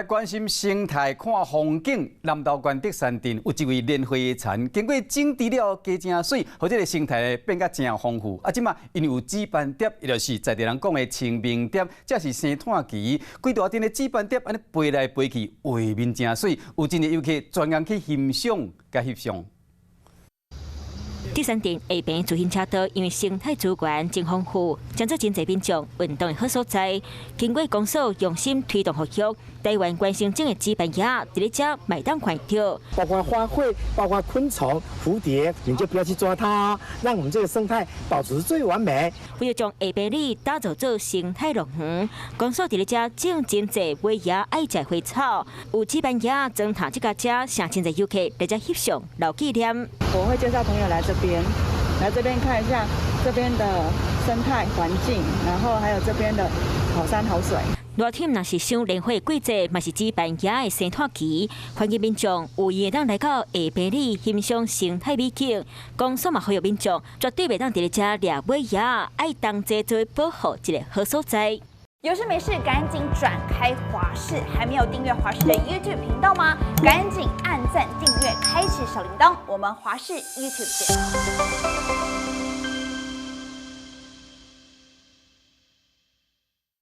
關心生態看風景，南投縣德山鎮有一位蓮花的田，經過整治了後，加誠媠，予這个生態變甲誠豐富。啊，這馬𪜶有紫斑蝶，伊就是在地人講的清明蝶，這是生炭旗。規大陣的紫斑蝶按呢飛來飛去，畫面誠媠，有真濟遊客專工去欣賞佮翕相。德山鎮下爿自行車道，因為生態資源真豐富，成做真濟民眾運動的好所在。經過公所用心推動復育，台灣原生種的紫斑蝶，佇咧遮嘛會當看著。包括花卉，包括昆蟲、蝴蝶，你就不要去抓它，讓我們這個生態保持最完美。為著將下爿里打造做生態樂園，公所佇咧遮種真濟尾蝶愛食花草，有紫斑蝶鑽塔這個遮，成真濟遊客來遮翕相留紀念。我會介紹朋友來這邊，來這邊看一下這邊的生態環境，然後還有這邊的好山好水。熱天若是賞蓮花的季節，嘛是紫斑蝶的生炭期，歡迎民眾有閒會當來到下爿里欣賞生態美景。公所嘛呼籲民眾絕對袂當佇咧遮掠尾蝶，愛同齊做保護這个好所在。有事沒事趕緊轉開華視，還沒有訂閱華視的 YouTube 頻道嗎？趕緊按讚訂閱，開啟小鈴鐺。我們華視 YouTube 見。